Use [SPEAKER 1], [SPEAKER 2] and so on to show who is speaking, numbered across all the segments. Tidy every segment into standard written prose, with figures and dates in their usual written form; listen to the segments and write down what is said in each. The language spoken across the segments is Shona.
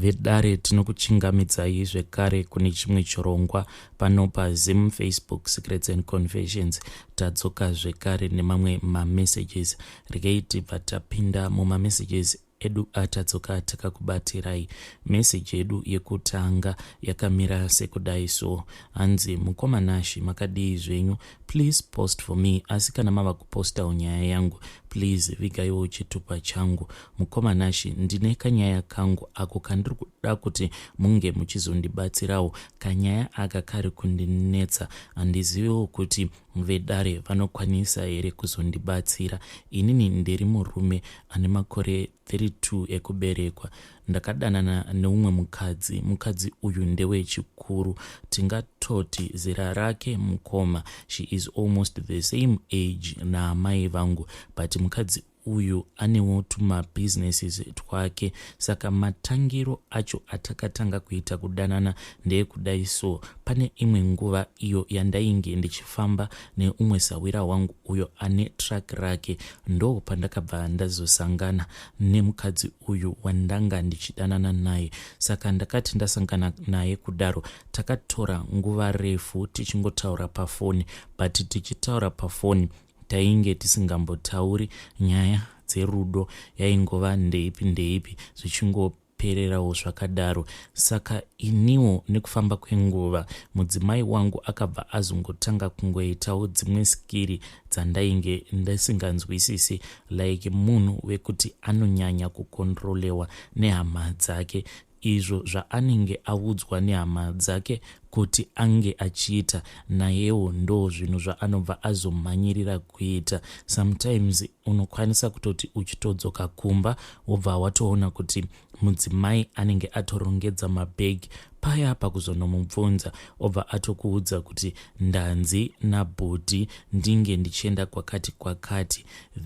[SPEAKER 1] Vedare, tinokuchingamidzai zvekare kune chimwe chirongwa pano paZim Facebook Secrets and Confessions. Tadzoka zvekare nemamwe mamessages. Regai tibva tapinda mumamessages edu atadzoka takakubatirai. Meseji yedu yekutanga yakamira sekudai so, hanzi, "Mukoma Nashi, makadii zvenyu? Please post for me, asi kana mava kupostawo nyaya yangu, please vigaiwo chitupa changu. Mukoma Nashi, ndine kanyaya kangu ako kandiri kuda kuti munge muchizondibatsirawo. Kanyaya aka kari kundinetsa, handiziviwo kuti vedare vanokwanisa here kuzondibatsira. Inini ndiri murume ane makore 32 ekuberekwa. Ndakadanana neumwe mukadzi. Mukadzi uyu ndewechikuru, tingatoti zera rake, mukoma, she is almost the same age naamai vangu, but mukadzi uyu anewo tumabusinesses twake. Saka matangiro acho atakatanga kuita kudanana ndeyekudai so. Pane imwe nguva iyo yandainge ndichifamba neumwe sawira wangu uyo ane truck rake, ndo pandakabva ndazosangana nemukadzi uyu wandanga ndichidanana naye. Saka ndakati ndasangana naye kudaro, takatora nguva refu tichingotaura pafoni, but tichitaura pafoni tainge tisingambotauri nyaya dzerudo, yaingova ndeipi ndeipi, zvichingopererawo zvakadaro. Saka iniwo nekufamba kwenguva, mudzimai wangu akabva azongotanga kungoitawo dzimwe skiri dzandainge ndisinganzwisisi, like munhu wekuti anonyanya kukontrolewa nehama dzake. Izvo zvaanenge audzwa nehama dzake kuti ange achiita, nayewo ndo zvinhu zvaanobva azomhanyirira kuita. Sometimes unokwanisa kutoti uchitodzoka kumba, wobva watoona kuti mudzimai anenge atorongedza mabhegi paya. Pakuzonomubvunza, obva atokuudza kuti ndanzi nabhudhi ndinge ndichienda kwakati kwakati,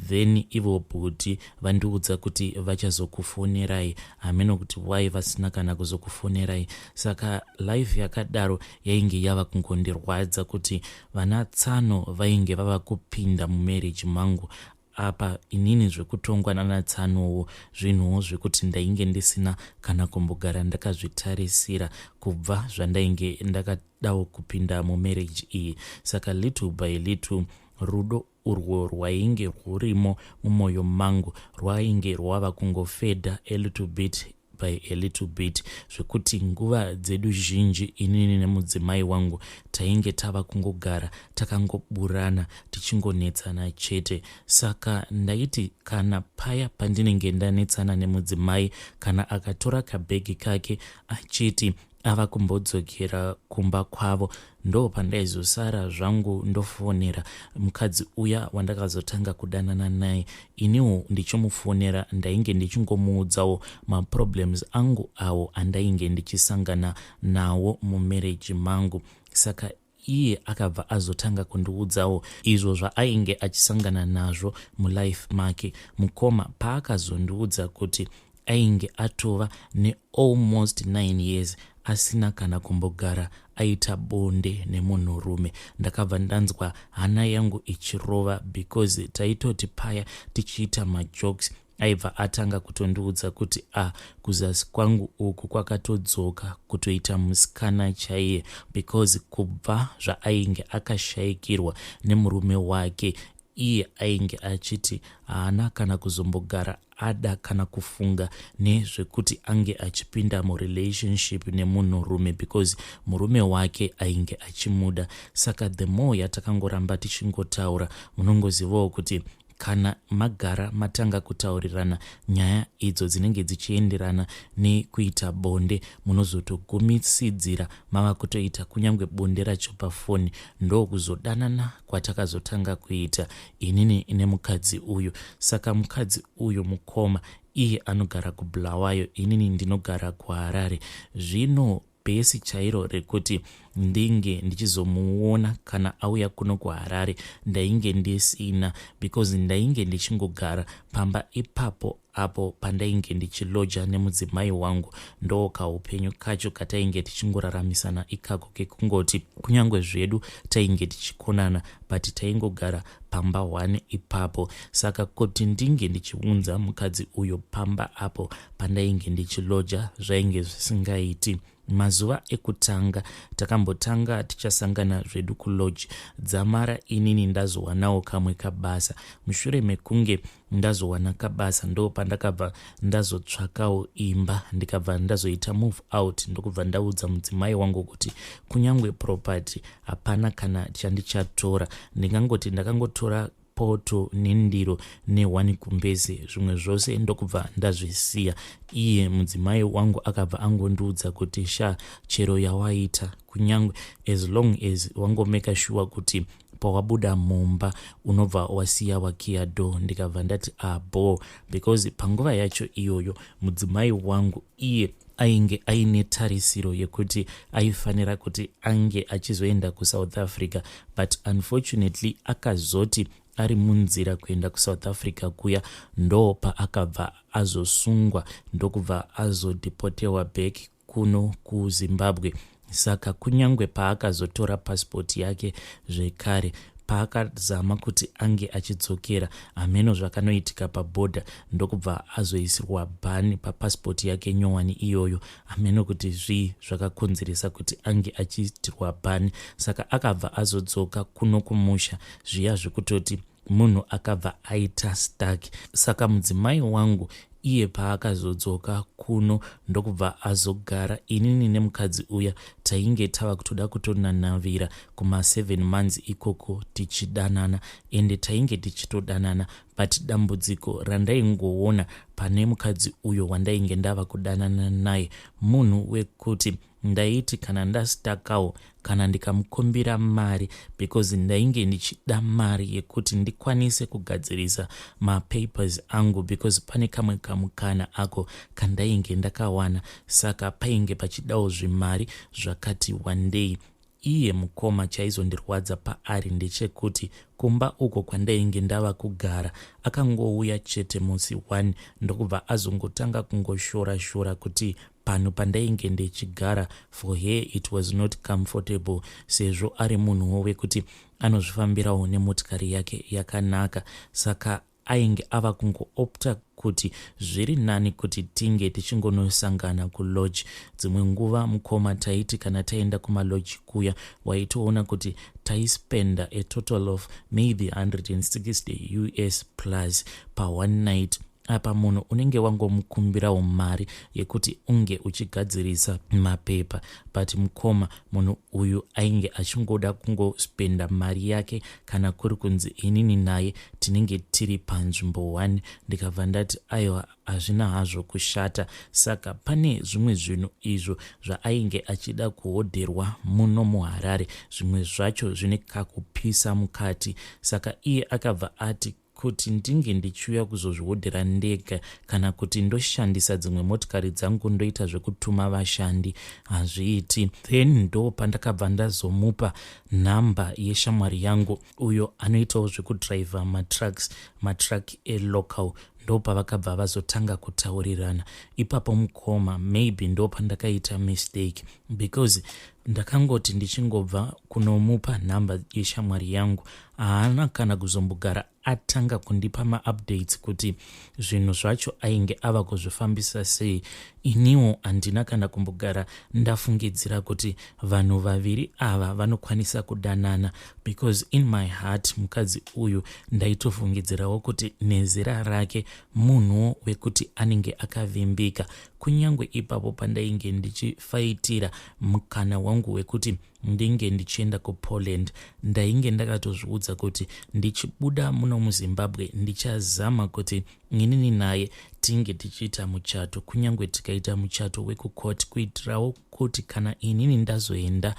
[SPEAKER 1] then ivo bhudhi vandiudza kuti vachazokufonerai, hameno kuti wai vasina kana kuzokufonerai. Saka life yakadaro yainge yava kungondirwadza, kuti vana tsano vainge vava kupinda mumarriage mangu. Apa inini zvekutongwa nanatsanowo zvinhuwo zvekuti ndainge ndisina kana kumbogara ndakazvitarisira kubva zvandainge ndakadawo kupinda mumarriage iyi. Saka little by little, rudo urwo rwainge rwurimo mumwoyo mangu rwainge rwava kungofedha a little bit by a little bit, zvekuti nguva dzedu zhinji inini nemudzimai wangu tainge tava kungogara takangoburana, tichingonetsana chete. Saka ndaiti kana paya pandinenge ndanetsana nemudzimai, kana akatora kabhegi kake achiti ava kumbodzokera kumba kwavo, ndo pandaizosara zvangu ndofonera mukadzi uya wandakazotanga kudanana naye. Iniwo ndichimufonera, ndainge ndichingomuudzawo maproblems angu awo andainge ndichisangana nawo mumarriage mangu. Saka iye akabva azotanga kundiudzawo izvo zvaainge achisangana nazvo mulife make. Mukoma, paakazondiudza kuti ainge atova nealmost 9 years asina kana kumbogara aita bonde nemunhurume, ndakabva ndanzwa hana yangu ichirova, because taitoti paya tichiita majokes, aibva atanga kutondiudza kuti, "A ah, kuzasi kwangu uku kwakatodzoka kutoita musikana chaiye," because kubva zvaainge akashayikirwa nemurume wake, iye ainge achiti haana kana kuzombogara ada kana kufunga nezvekuti ange achipinda murelationship nemunhurume, because murume wake ainge achimuda. Saka the more yatakangoramba tichingotaura, munongozivawo kuti kana magara matanga kutaurirana nyaya idzo dzinenge dzichienderana nekuita bonde, munozotogumisidzira mava kutoita kunyange bonde racho pafoni. Ndokuzodanana kwatakazotanga kuita inini nemukadzi uyu. Saka mukadzi uyu, mukoma, iye anogara kuBulawayo, inini ndinogara kuHarare. Zvino bhesi chairo rekuti ndinge ndichizomuona kana auya kuno kuHarare ndainge ndisina, because ndainge ndichingogara pamba ipapo apo pandainge ndichiloja nemudzimai wangu. Ndoo kaupenyu kacho katainge tichingoraramisana ikako kekungoti kunyange zvedu tainge tichikonana, but taingogara pamba one ipapo. Saka kuti ndinge ndichiunza mukadzi uyo pamba apo pandainge ndichiloja zvainge zvisingaiti. Mazuva ekutanga takambotanga tichasangana zvedu kulodge, dzamara inini ndazowanawo kamwe kabasa. Mushure mekunge ndazowana kabasa, ndo pandakabva ndazotsvakawo imba, ndikabva ndazoita move out, ndokubva ndaudza mudzimai wangu kuti kunyange property hapana kana chandichatora, ndingangoti ndakangotora poto nendiro nehwani kumbezi, zvimwe zvose ndokubva ndazvisiya. Iye mudzimai wangu akabva angondiudza kuti, "Sha, chero yawaita, kunyange as long as wangomeka sure kuti pawabuda mumba unobva wasiya wakiya door." Ndikabva ndati abo, ah, because panguva yacho iyoyo mudzimai wangu iye ainge aine tarisiro yekuti aifanira kuti ange achizoenda kuSouth Africa, but unfortunately akazoti ari munzira kuenda kuSouth Africa kuya, ndo paakabva azosungwa, ndokubva azodeportewa back kuno kuZimbabwe. Saka kunyange paakazotora pasipoti yake zvekare, paakazama kuti ange achidzokera, hameno zvakanoitika pabhodha, ndokubva azoisirwa ban papasipoti yake nyowani iyoyo. Hameno kuti zvii zvakakonzeresa kuti ange achiitirwa ban. Saka akabva azodzoka kuno kumusha, zviya zvekutoti munhu akabva aita stuck. Saka mudzimai wangu iye paakazodzoka kuno, ndokubva azogara, inini nemukadzi uya tainge tava kutoda kutonanavira kuma7 months ikoko tichidanana, ende tainge tichitodanana, but dambudziko randaingoona pane mukadzi uyo wandainge ndava kudanana naye, munhu wekuti ndaiti kana ndastuckawo, kana ndikamukumbira mari, because ndainge ndichida mari yekuti ndikwanise kugadzirisa mapapers angu, because pane kamwe kamukana ako kandainge ndakawana, saka painge pachidawo zvimari zvakati wandei. Iye mukoma, chaizondirwadza paari ndechekuti kumba uko kwandainge ndava kugara, akangouya chete musi 1, ndokubva azongotanga kungoshora shora kuti panhu pandainge ndichigara, for her it was not comfortable, sezvo ari munhuwo wekuti anozvifambirawo nemotikari yake yakanaka. Saka ainge ava kungoopta kuti zviri nani kuti tinge tichingonosangana kulodge. Dzimwe nguva mukoma, taiti kana taenda kumalodge kuya, waitoona kuti taispenda a total of maybe 160 US plus paone night. Apa munhu unenge wangomukumbirawo mari yekuti unge uchigadzirisa mapepa, but mukoma, munhu uyu ainge achingoda kungospenda mari yake kana kuri kunzi inini naye tinenge tiri panzvimbo 1. Ndikabva ndati aiwa, hazvina hazvo kushata. Saka pane zvimwe zvinhu izvo zvaainge achida kuhodherwa muno muHarare, zvimwe zvacho zvine kakupisa mukati. Saka iye akabva ati kuti ndinge ndichiuya kuzozvihodhera ndega kana kuti ndoshandisa dzimwe motikari dzangu, ndoita zvekutuma vashandi, hazviiti. Then ndo pandakabva ndazomupa nhamba yeshamwari yangu uyo anoitawo zvekudhiraivha matrucks, matruck elocal. Ndo pavakabva vazotanga kutaurirana ipapo. Mukoma, maybe ndo pandakaita mistake, because ndakangoti ndichingobva kunomupa nhamba yeshamwari yangu, haana kana kuzombogara atanga kundipa maupdates kuti zvinhu zvacho ainge ava kuzvifambisa sei. Iniwo handina kana kumbogara ndafungidzira kuti vanhu vaviri ava vanokwanisa kudanana, because in my heart mukadzi uyu ndaitofungidzirawo kuti nezera rake munhuwo wekuti anenge akavimbika. Kunyange ipapo pandainge ndichifaitira mukana wangu wekuti ndinge ndichienda kuPoland, ndainge ndakatozviudza kuti ndichibuda muno muZimbabwe ndichazama kuti inini naye tinge tichiita muchato, kunyange tikaita muchato wekukoti, kuitirawo kuti kana inini ndazoenda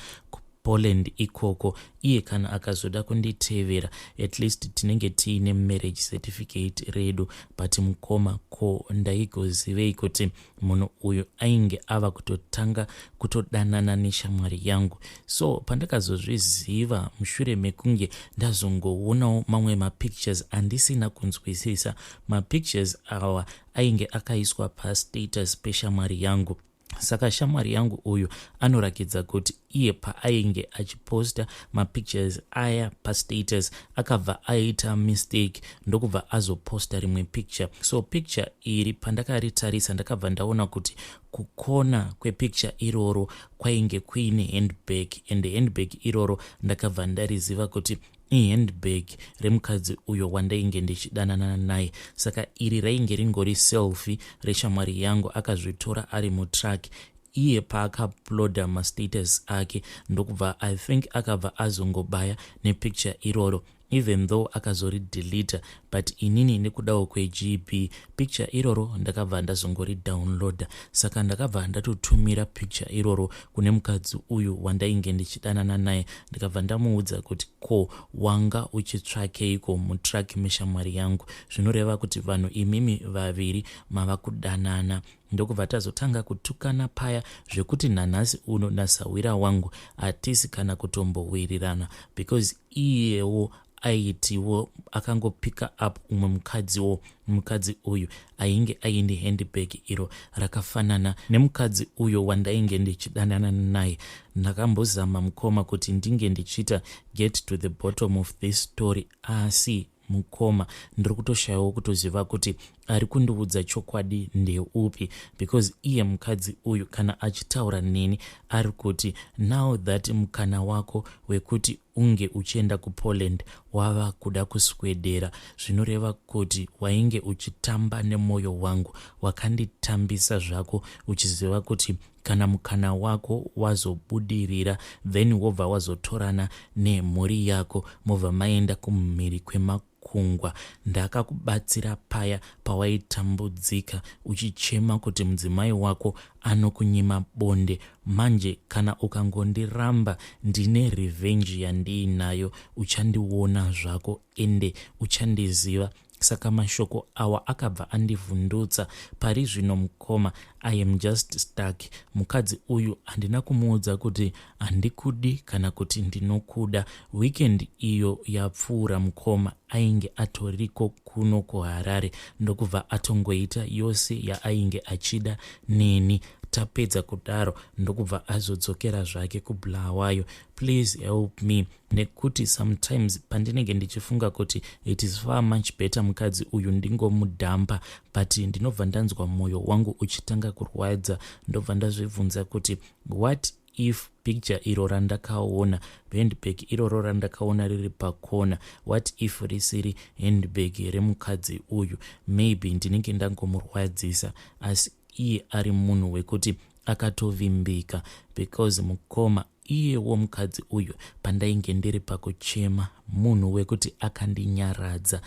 [SPEAKER 1] Poland ikoko. Iye kana akazoda kunditevera, at least tinenge tiine marriage certificate redu. But mukoma, ko ndaigozivei kuti munhu uyu ainge ava kutotanga kutodanana neshamwari yangu? So pandakazozviziva mushure mekunge ndazongoonawo mamwe mapictures andisina kunzwisisa, mapictures awa ainge akaiswa pastatus peshamwari yangu. Saka shamwari yangu uyu anorakidza kuti iye paainge achiposta mapictures aya pastatus, akabva aita mistake, ndokubva azoposta rimwe picture. So picture iri pandakaritarisa, ndakabva ndaona kuti kukona kwepicture iroro kwainge kuine handbag, and handbag iroro ndakabva ndariziva kuti ihandbag remukadzi uyo wandainge ndichidanana naye. Saka iri rainge ringori selfie reshamwari yangu, akazvitora ari mutruck. Iye paakauploada mastatus ake, ndokubva, I think, akabva azongobaya nepicture iroro. Even though akazoridelita, but inini nekudawo kweGB, picture iroro ndakabva ndazongoridownloada. Saka ndakabva ndatotumira picture iroro kune mukadzi uyu wandainge ndichidanana naye. Ndikabva ndamuudza kuti, "Ko wanga uchitsvakeiko mutruck meshamwari yangu? Zvinoreva kuti vanhu imimi vaviri mava kudanana." Ndokubva tazotanga kutukana paya, zvekuti nanhasi uno nasawira wangu hatisi kana kutombowirirana, because iyewo aitiwo akangopicka up umwe mukadziwo, mukadzi uyu ainge aine handbag iro rakafanana nemukadzi uyo wandainge ndichidanana naye. Ndakambozama, mukoma, kuti ndinge ndichiita get to the bottom of this story, asi mukoma, ndiri kutoshayiwo kutoziva kuti ari kundiudza chokwadi ndeupi, because iye mukadzi uyu kana achitaura neni ari kuti, "Now that mukana wako wekuti unge uchienda kuPoland wava kuda kuswedera, zvinoreva kuti wainge uchitamba nemwoyo wangu. Wakanditambisa zvako uchiziva kuti kana mukana wako wazobudirira, then wobva wazotorana nemhuri yako, mobva maenda kumhiri kwemakungwa. Ndakakubatsira paya pawaitambudzika uchichema kuti mudzimai wako anokunyima bonde. Manje kana ukangondiramba, ndine revenge yandiinayo. Uchandiona zvako, ende uchandiziva." Saka mashoko awa akabva andivhundutsa. Pari zvino, mukoma, I am just stuck. Mukadzi uyu handina kumuudza kuti handikudi kana kuti ndinokuda. Weekend iyo yapfuura, mukoma, ainge atoriko kuno kuHarare, ndokubva atongoita yose yaainge achida neni. Tapedza kudaro, ndokubva azodzokera zvake kuBulawayo. Please help me, nekuti sometimes pandinenge ndichifunga kuti it is far much better mukadzi uyu ndingomudhampa, but ndinobva ndanzwa mwoyo wangu uchitanga kurwadza. Ndobva ndazvibvunza kuti, what if picture iro randakaona, handbag iroro randakaona riri pakona, what if risiri handbag remukadzi uyu? Maybe ndinenge ndangomurwadzisa, asi iye ari munhu wekuti akatovimbika, because mukoma, iyewo mukadzi uyu, pandainge ndiri pakuchema, munhu wekuti akandinyaradza,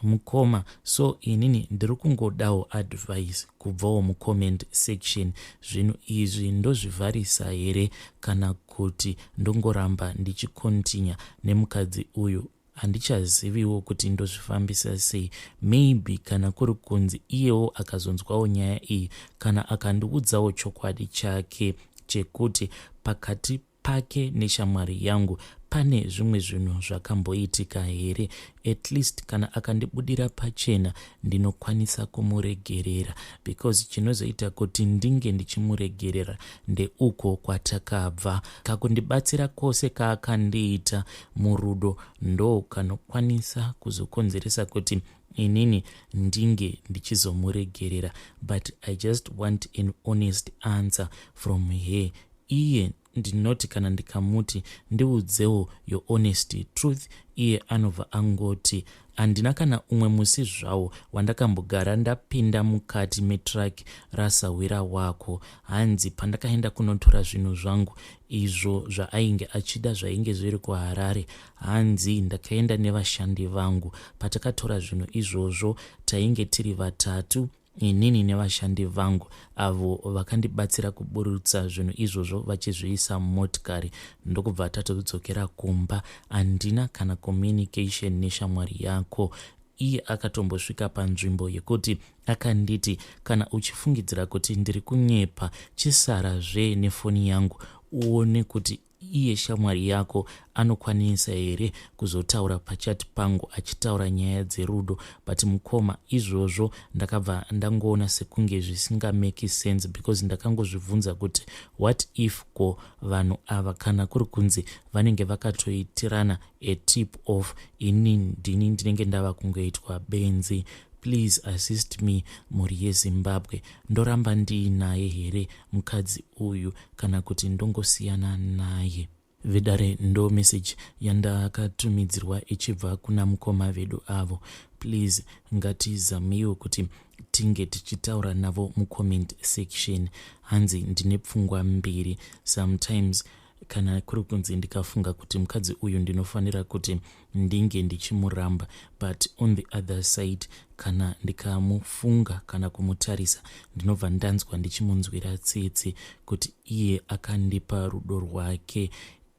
[SPEAKER 1] mukoma. So inini ndiri kungodawo advice kubvawo mucomment section. Zvinhu izvi ndozvivharisa here, kana kuti ndongoramba ndichicontinue nemukadzi uyu? Handichaziviwo kuti ndozvifambisa sei. Maybe kana kuri kunzi iyewo akazonzwawo nyaya iyi, kana akandiudzawo chokwadi chake chekuti pakati pake neshamwari yangu pane zvimwe zvinhu zvakamboitika here, at least kana akandibudira pachena, ndinokwanisa kumuregerera, because chinozoita kuti ndinge ndichimuregerera ndeuko kwatakabva. Kakundibatsira kwose kaakandiita murudo ndo kanokwanisa kuzokonzeresa kuti inini ndinge ndichizomuregerera. But I just want an honest answer from her. Iye ndinoti kana ndikamuti, "Ndiudzewo your honest truth," iye anobva angoti, "Handina kana umwe musi zvawo wandakambogara ndapinda mukati metruck rasawira wako." Hanzi pandakaenda kunotora zvinhu zvangu izvo zvaainge achida zvainge zviri kuHarare, hanzi ndakaenda nevashandi vangu. Patakatora zvinhu izvozvo, tainge tiri vatatu. Inini nevashandi vangu avo vakandibatsira kuburutsa zvinhu izvozvo vachizviisa mumotikari ndokubva tatodzokera kumba. Handina kana communication neshamwari yako. Iye akatombosvika panzvimbo yekuti akanditi kana uchifungidzira kuti ndiri kunyepa chisara zve nefoni yangu uone kuti iye shamwari yako anokwanisa here kuzotaura pachat pangu achitaura nyaya dzerudo. But mukoma, izvozvo ndakabva ndangoona sekunge zvisingameki sense because ndakangozvibvunza kuti what if ko vanhu ava kana kuri kunzi vanenge vakatoitirana a tip off, ini ndini ndinenge ndava kungoitwa benzi. Please assist me, mhuri yeZimbabwe. Ndoramba ndiinaye here mukadzi uyu kana kuti ndongosiyana naye? Vedare, ndo message yandakatumidzirwa ichibva kuna mukoma vedu avo. Please ngatizameiwo kuti tinge tichitaura navo mucomment section. Hanzi ndine pfungwa mbiri. Sometimes kana kuri kunzi ndikafunga kuti mukadzi uyu ndinofanira kuti ndinge ndichimuramba, but on the other side kana ndikamufunga kana kumutarisa ndinobva ndanzwa ndichimunzwira tsitsi kuti iye akandipa rudo rwake,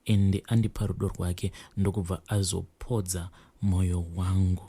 [SPEAKER 1] ende andipa rudo rwake ndokubva azopodza mwoyo wangu.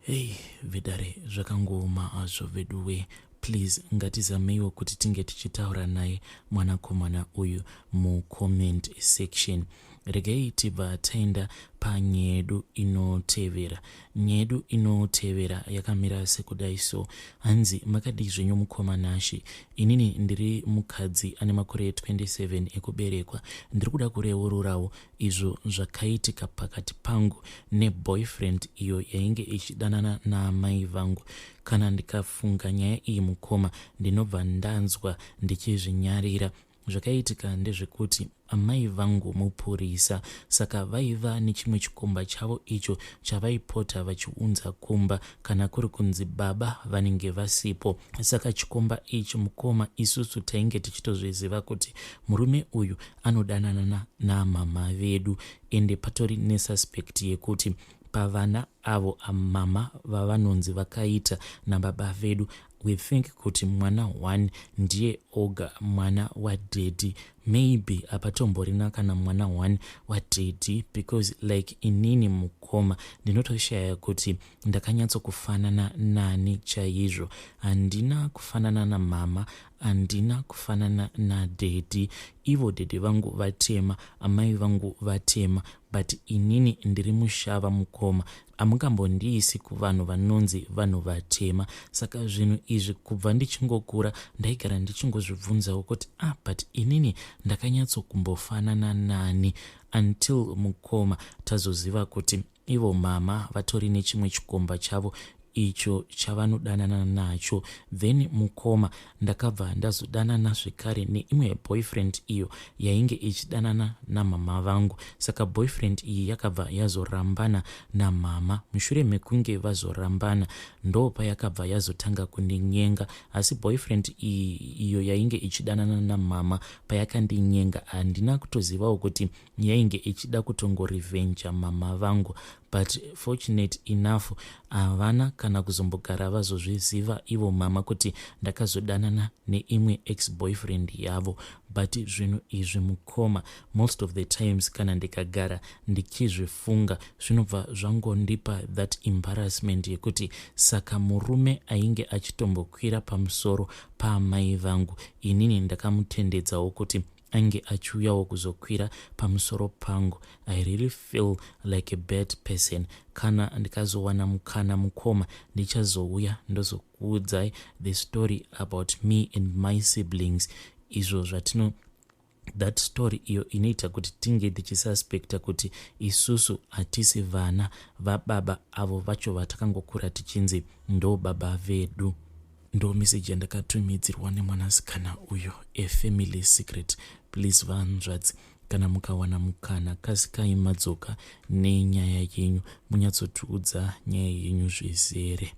[SPEAKER 1] Hei vedare, zvakangooma hazvo veduwe. Please ngatizameiwo kuti tinge tichitaura naye mwanakomana uyu mucomment section. Regai tibva taenda panyedu inotevera. Nyedu inotevera yakamira sekudai so. Hanzi, makadii zvenyu mukoma Nashe? Inini ndiri mukadzi ane makore 27 ekuberekwa. Ndiri kuda kureururawo izvo zvakaitika pakati pangu neboyfriend iyo yainge ichidanana naamai vangu. Kana ndikafunga nyaya iyi mukoma, ndinobva ndanzwa ndichizvinyarira. Zvakaitika ndezvekuti amai vangu mupurisa, saka vaiva nechimwe chikomba chavo icho chavaipota vachiunza kumba kana kuri kunzi baba vanenge vasipo. Saka chikomba ichi mukoma, isusu tainge tichitozviziva kuti murume uyu anodanana namama vedu, ende patori nesuspect yekuti pavana avo amama vavanonzi vakaita nababa vedu, we think kuti mwana one ndiye oga mwana wadaddy. Maybe hapatomborina kana mwana one wadaddy, because like inini mukoma ndinotoshaya kuti ndakanyatsokufanana nani chaizvo. Handina kufanana namama, handina kufanana nadaddy. Ivo daddy vangu vatema, amai vangu vatema, but inini ndiri mushava mukoma. Hamungambondiisi kuvanhu vanonzi vanhu vatema. Saka zvinhu izvi kubva ndichingokura ndaigara ndichingozvibvunzawo kuti ah, but inini ndakanyatsokumbofanana nani, until mukoma tazoziva kuti ivo mama vatori nechimwe chikomba chavo icho chavanodanana nacho. Then mukoma, ndakabva ndazodanana zvekare neimwe boyfriend iyo yainge ichidanana namama vangu. Saka boyfriend iyi yakabva yazorambana namama. Mushure mekunge vazorambana, ndo payakabva yazotanga kundinyenga. Asi boyfriend iyi iyo yainge ichidanana namama payakandinyenga, handina kutozivawo kuti yainge ichida kutongorevenja mama vangu. But fortunate enough, havana kana kuzombogara vazozviziva ivo mama kuti ndakazodanana neimwe ex boyfriend yavo. But zvinhu izvi mukoma, most of the times kana ndikagara ndichizvifunga zvinobva zvangondipa that embarrassment yekuti saka murume ainge achitombokwira pamusoro paamai vangu, inini ndakamutendedzawo kuti ange achiuyawo kuzokwira pamusoro pangu. I really feel like a bad person. Kana ndikazowana mukana mukoma, ndichazouya ndozokuudzai the story about me and my siblings, izvo zvatino that story iyo inoita kuti tinge tichisuspecta kuti isusu hatisi vana vababa avo vacho vatakangokura tichinzi ndo baba vedu. Ndo meseji yandakatumidzirwa nemwanasikana uyo, a family secret. Please vanzvadzi, kana mukawana mukana, kasikai madzoka nenyaya yenyu, munyatsotiudza nyaya yenyu zvizere.